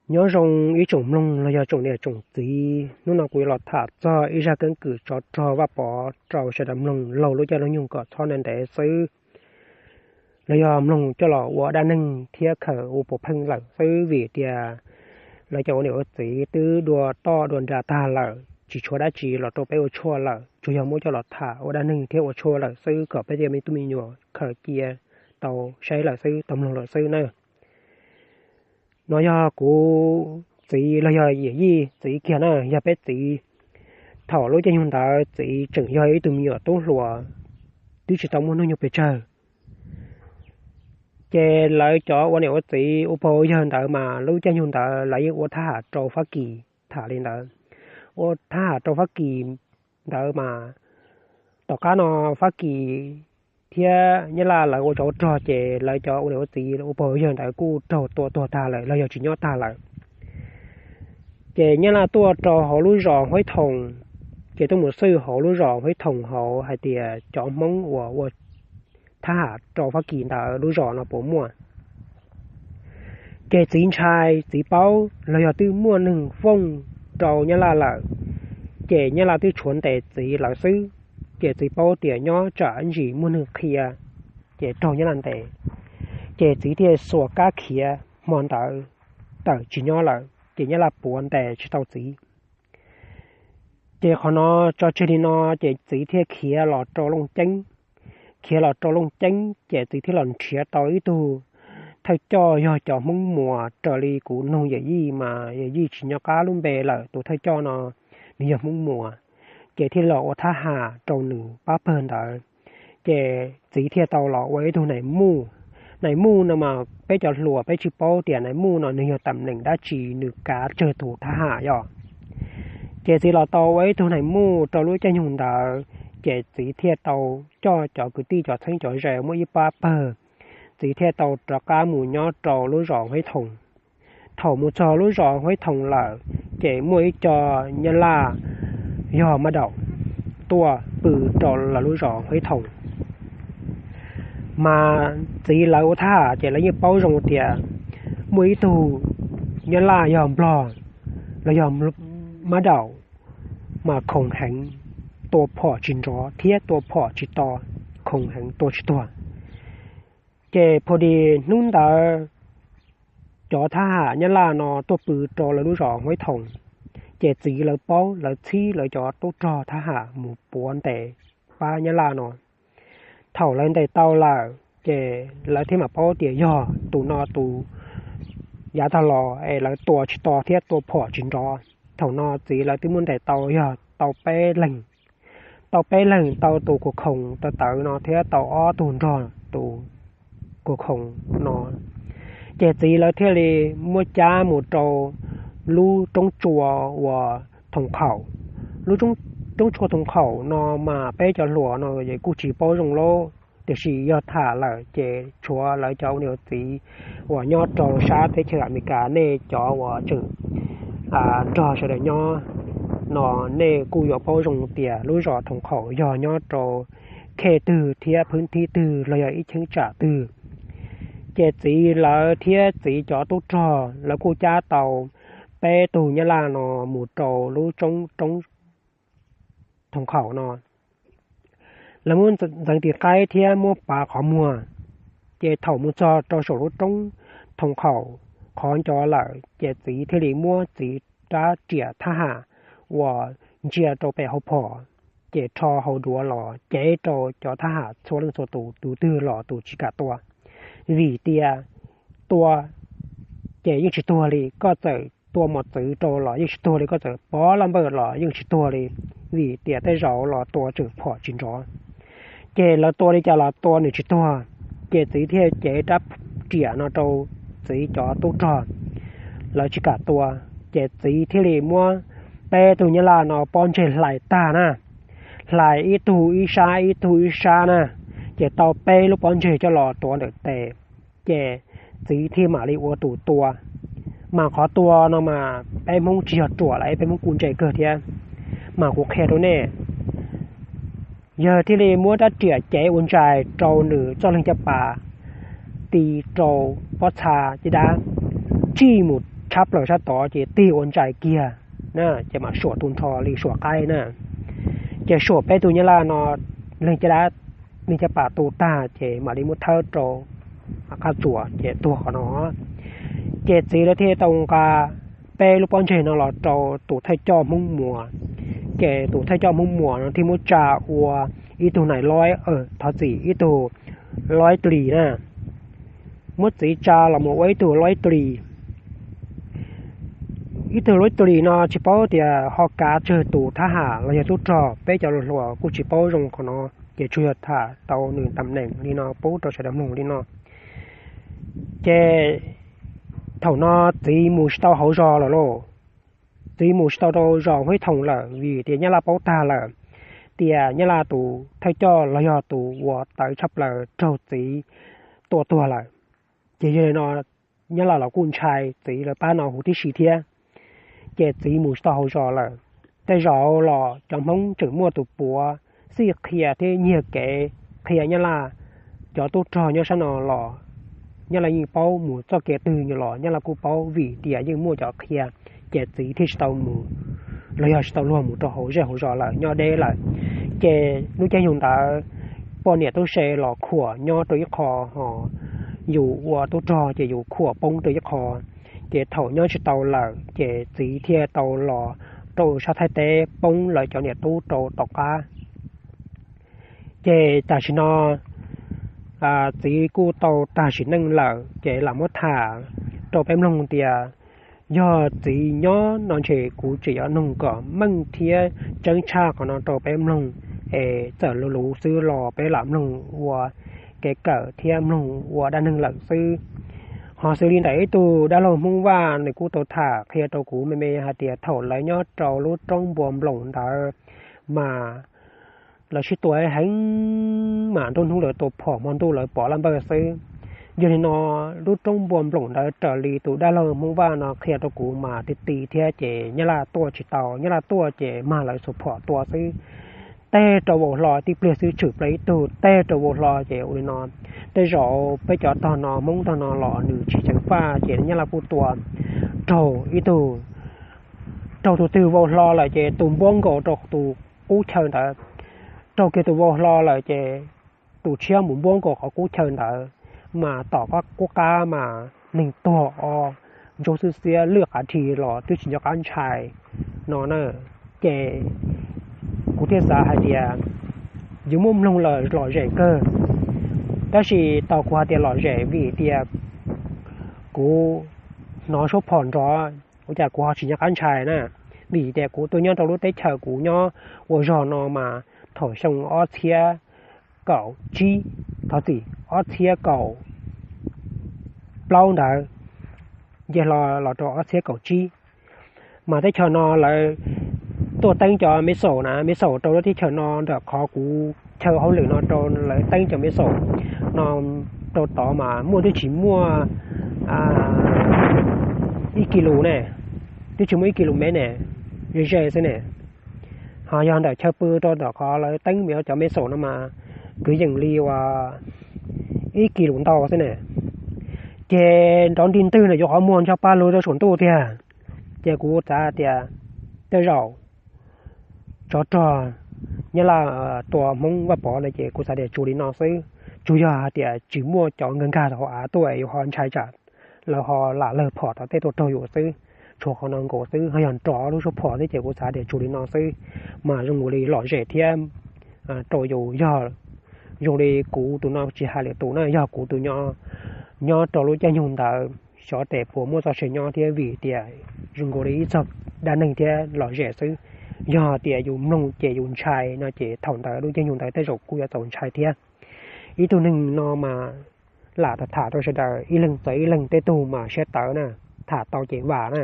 Nyob zoo ib tsoom mloog los yog tsoom niam tsoom txiv, hnub no kuv yuav los tham txog ib zaj keeb kwm tsov rog Vaj Pov rau sawv daws mloog laug lub caij lub nyoog kom txhob ntev xwb, los yog mloog coj los ua dab neeg thiab khaws ua puav pheej lawm xwb, vim tias lawv cov ua niam ua txiv twb dua toj dua nra tag lawm, tsis tshuav dab tsi los rau peb ua tshuaj lawm, tsuas yog muab coj los tham ua dab neeg thiab ua tshuaj lawm xwb kom peb tej me tub me nyuam khaws cia tau saib lawm xwb, tau mloog lawm xwb na. No yog kuv txiv los yog yawm yij txiv kiag na, yog peb txiv. Thaum lub caij nyoog ntawd txiv tseem yog ib tug me nyuam tub hluas, twb tsis tau muaj hnub nyoog pes tsawg. Ces lawv cov ua niam ua txiv ua pog ua yawg ntawd mas lub caij nyoog ntawd lawv yeej ua thab ham rau Fab Kis tham li ntawd, ua thab ham rau Fab Kis ntawd mas tom qab no Fab Kis thiab Nyab Laj lawv ua tsov rog ces lawv cov ua niam ua txiv ua pog ua yawg ntawd kuj raug tua tuag tag lawm los yog tsis nyob tag lawm. Ces Nyab Laj tuaj rau hauv lub zos Huaib Thoom, ces tuaj mus xwj hauv lub zos Huaib Thoom hauv hais tias cov Hmoob uas ua thab ham rau Fab Kis ntawd lub zos no puas muaj. Ces txiv ntshai, txiv paub los yog twb muaj neeg fooj rau Nyab Laj lawm, ces Nyab Laj twb tshuav ntes txiv lawv xwb. Ces txiv paub tias nyob tsam ntsis muaj neeg qhia, ces raug Nyab Laj ntes. Ces txiv thiaj xuas kab khiav hmo ntawd tawm tsis nyob lawm, ces Nyab Laj puav ntes tsis tau txiv. Ces qhov no tso tseg li no, ces txiv thiaj khiav los rau Looj Ceeb. Khiav los rau Looj Ceeb ces txiv thiaj los nrhiav tau ib tug thawj coj yog cov Hmoob Muas, raws li kuv noog yawm yij mas yawm yij tsis nco qab lub npe lawm, tus thawj coj no nws yog Hmoob Muas, ces thiaj los ua thab ham rau nws pab pawg ntawd. Ces txiv thiaj tau los ua ib tug nais muj. Nais muj no mas peb cov hluas peb tsis paub tias nais muj no nws yog tam neem dab tsi, nws kav tsawg tus thab ham yom. Ces txiv los tau ua ib tug nais muj rau lub caij nyoog ntawd, ces txiv thiaj tau coj cov kwv tij cov txheeb cov ze muaj ib pab pawg, txiv thiaj tau rov qab mus nyob rau lub zos Huaib Thoom. Thaum mus txog lub zos Huaib Thoom lawm, ces muaj ib co Nyab Laj yog mab daum tuaj pw rau lawv lub zos Huaib Thoom. Mas txiv lawv ua thab ham ces lawv yeej paub zoo tias muaj ib tug Nyab Laj yog Nplog los yog mab daum mas khoom heev, tua phom tsis nrov thiab tua phom tsis to, khoom heev tua tsis tuag. Ces pha dis hnub ntawd cov thab ham Nyab Laj no tuaj pw rau lawv lub zos Huaib Thoom, ces txiv lawv paub, lawv txhib lawv cov tub rog thab ham mus puav ntes pab Nyab Laj no. Thaum lawv ntes tau lawm ces lawv thiaj mam paub tias yog tus no tus yav tag los es lawv tua tsis to thiab tua phom tsis nrov. Thaum no txiv lawv twb muab ntes tau yog tau peb leeg, tau peb leeg, tau tus khuas khoom tawv tawv no thiab tau ob tug nrog tus khuas khoom no. Ces txiv lawv thiaj li muab cab mus rau lub roob tsua uas Thoom Khaum. Lub roob tsua Thoom Khaum no mas peb cov hluas no kuj tsis paub zoo lawm, tiam sis yog tham lawm ces tshuav lawv cov ua niam ua txiv uas nyob rau sab teb chaws Amelikas, nej cov uas tseem nrog sawv daws nyob no, nej kuj yuav paub zoo tias lub zos Thoom Khaum yog nyob rau khej twg thiab phwb thib twg los yog ib cheeb tsam twg. Ces txiv lawv thiab txiv cov tub rog lawv kuj cab tau peb tug Nyab Laj no mus rau lub roob Thoom Khaum no. Lawv muab ntxeev tis qaib thiab muab pav qhov muag. Ces thaum mus txog rau saum lub roob Thoom Khaum qhov nco lawm ces txiv thiaj li muab txiv rab riam thab ham uas ntsia rau pem hauv phom, ces rho hauv duav los cev rau cov thab ham txhua leej txhua tus, tus twg los tus tsis kam tua. Vim tias tua ces yeej tsis tuag li, koj txawm tua mos txwv rau los yeej tsis tuag li, koj txawm pov laj npawj los yeej tsis tuag li, vim tias tej zaum los tua tseem phom tsis nrov. Ces lawv tua li cas los tua nws tsis tuag, ces txiv thiaj cev rab riam no rau txiv cov tub rog, lawv tsis kam tua. Ces txiv thiaj li muab peb tug Nyab Laj no pob ntseg hlais tag na, hlais ib tug ib sab ib tug ib sab na, ces tau peb lub pob ntseg coj los tuav ntawm tes, ces txiv thiaj mam li ua tus tua. Mas qhov tua no mas peb Hmoob tsis yog ruam lawm, peb Hmoob kuj ntse kawg thiab. Mas kuv qhia rau nej, yawg thiaj li muab rab riam cev ua ntsais rau nws txoj leeg caj pas, ti rau pob txha caj dab, tsij mus tshab plaws sab tod ces tig ua ntsais kiag na, ces mam suam tu nrho li suam qaib na. Ces suam peb tug nyab laj no, leeg caj dab, leeg caj pas tu tag ces mam li muab thawb rau qab tsuas ces tuag qhov no. Ces txiv lawv thiaj tau nqa peb lub pob ntseg no los rau tus thawj coj Hmoob Muas. Ces tus thawj coj Hmoob Muas no thiaj muab tsa ua ib tug nais loib, thov txim, ib tug loib tlis na. Muab txiv tsa los mus ua ib tug loib tlis. Ib tug loib tlis no tsis paub tias ho kav tsawg tus thab ham los yog tub rog, peb cov hluas kuj tsis paub zoo qhov no, ces tsuas yog tham tau nws tam neem li no pub rau sawv daws mloog li no. Ces thaum no txiv mus tsis tau hauv zos lawm lauj. Txiv mus tsis tau rau zos Huab Thoom lawm vim tias nyab laj paub tag lawm tias nyab laj tus thawj coj los yog tus uas tawv tshaj plaws raug txiv tua tuag lawm. Ces yog li no nyab laj los kuj ntshai txiv lawv pab no huv tib si thiab. Ces txiv mus tsis tau hauv zos lawm. Tej zaum los cov Hmoob tseem muaj tus puav xij qhia thiab nyiag kev qhia nyab laj. Cov tub rog nyob sab no los nyab laj yeej paub, mus txoj kev twg los nyab laj kuj paub vim tias yeej muaj cov qhia. Ces txiv thiaj tsis tau mus los yog tsis tau luag mus rau hauv zej hauv zos lawm, nyob deb lawm. Ces lub caij nyoog ntawd poj niam tub se los khuam nyob rau ib qho, ho yus ua tub rog ces yus khuam poob rau ib qho. Ces thaum nyob tsis tau lawm ces txiv thiaj tau los rau sab Thaib teb poob lawv cov niam tub rau tom qab. Ces tam sim no txiv kuj tau tag sim neej lawm ces lam muab tham rau peb mloog tias yog txiv nyob no ntshe kuv tseem yuav noog kom meej thiab tseeb tshaj qhov no rau peb mloog. Es txawm luv luv xwb los peb lam mloog ua kev kawm thiab mloog ua dab neeg lawm xwb. Ho xws li ntawm ib tug dab laug Hmoob Vaj nws kuj tau tham qhia rau kuv me me hais tias thaum lawv nyob rau lub roob npua nploom ntawd mas lawv sib tua heev mas nruab hnub lawv tua phom hmo ntuj lawv pov laj npawg xwb. Yog li no lub roob npua nploom ntawd raws li tus dab laug Hmoob Vaj no qhia rau kuv mas ti ti thiab ces nyab laj tuaj tsis tau, nyab laj tuaj ces mag lawv xuas phom tua xwb. Teb rau vau hlo tib pliag xwb tshwm plaws ib tug, teb rau vau hlo ces ua li no. Tej zaum peb cov tog no Hmoob tog no los nws tsis ceev faj ces nyab laj kuj tua raug ib tug, raug tus twg vau hlo lawm ces tus npuab nkaus rau tus qub chaw ntawd. Raug kiag tus vau hlo lawm ces tus tshiab mus npuab nkaus qhov qub chaw ntawd, mas tom qub qab mas neeg tuag o, ntsuab xwb xiab lwj qav dhi los twb tsis nco qab ntshai no na. Ces kuv thiaj xav hais tias yus muab mloog lawm lom zem kawg, tab sis tau kuv hais tias lom zem vim tias kuv hnov suab phom nrov, ua cas kuv ho tsis nco qab ntshai na. Vim tias kuv tuaj nyob rau lub teb chaws kuv nyob ua zog no mas thaum xyoo ob txhiab kaum tsib, thov txim, ob txhiab kaum plaub ntawd, nce hlo los rau ob txhiab kaum tsib, mas teb chaws no lawv tuaj teeb cov me xaum na, me xaum rau lub teb chaws no ntawm qhov kuv chaw hauj lwm no rau lawv teeb cov me xaum no rau tod mas muaj twb tsis muaj ib kis lus ne, twb tsis muaj ib kis lus mev ne, ze ze xwb ne. Ho yog ntawm chaw pw rau ntawm qhov lawv teeb cov me xaum no mas kwv yees li uas ib kis lus ntau xwb ne. Ces nrov nti ntwg na yuav qhov muag ntsaj paj lug rau saum ntuj tiag. Ces kuv xav tias tej zaum tsov rog nyab laj tua Hmoob Vaj Pov no ces kuv xav tias tsuas li no xwb, tsuas yog hais tias tsis muaj cov nkag nkag hauv av tuaj es yuav ho ntshai tsam lawv ho lam lawg phom tom tej tuaj raug yus xwb. Tshuav qhov no nkaus xwb, ho yog nrov lub suab phom thiab ces kuv xav tias tsuas li no xwb, mas zoo nkaus li lom zem thiab rau yus yog zoo li kuv tus no tsis hais lwm tus na, yog kuv tus nyob, nyob rau lub caij nyoog ntawd xyov tes puas muaj txoj sia nyob thiab vim tias zoo nkaus li ib txog dab neeg thiab lom zem xwb. Yog tias yus mloog ces yus ntshai no ces thaum ntawd lub caij nyoog ntawd tej zaum kuj yuav txaus ntshai thiab. Ib tug neeg no mas lam tham tham rau sawv daws ib leeg txawv ib leeg, tej tug mas siab tawv na, tham tau ces vam na,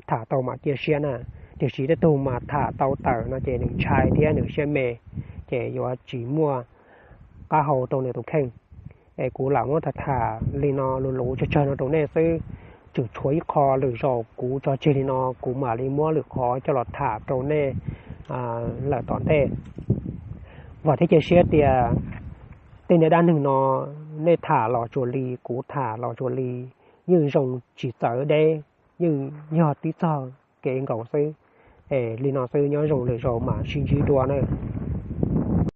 tham tau mas cia siab na, tiam sis tej tug mas tham tau tawm no ces nws ntshai thiab nws siab me, ces yuav tsis muaj qab hau rau nws tus kheej. Es kuv lam muab tham tham li no luv luv tsawg tsawg no rau nej xwb, tseem tshuav ib qho lwm zaus kuv tso tseg li no kuv mam li muab lwm qhov coj los tham rau nej lawm tom ntej. Vam thiab cia siab tias tej niag dab neeg no nej tham los tsuas li, kuv tham los tsuas li, yeej zoo tsis txawv deb. yeej yog twb txog kev nkaus xwb. Es li no xwb, nyob zoo lwm zaus mam sib ntsib dua nawb.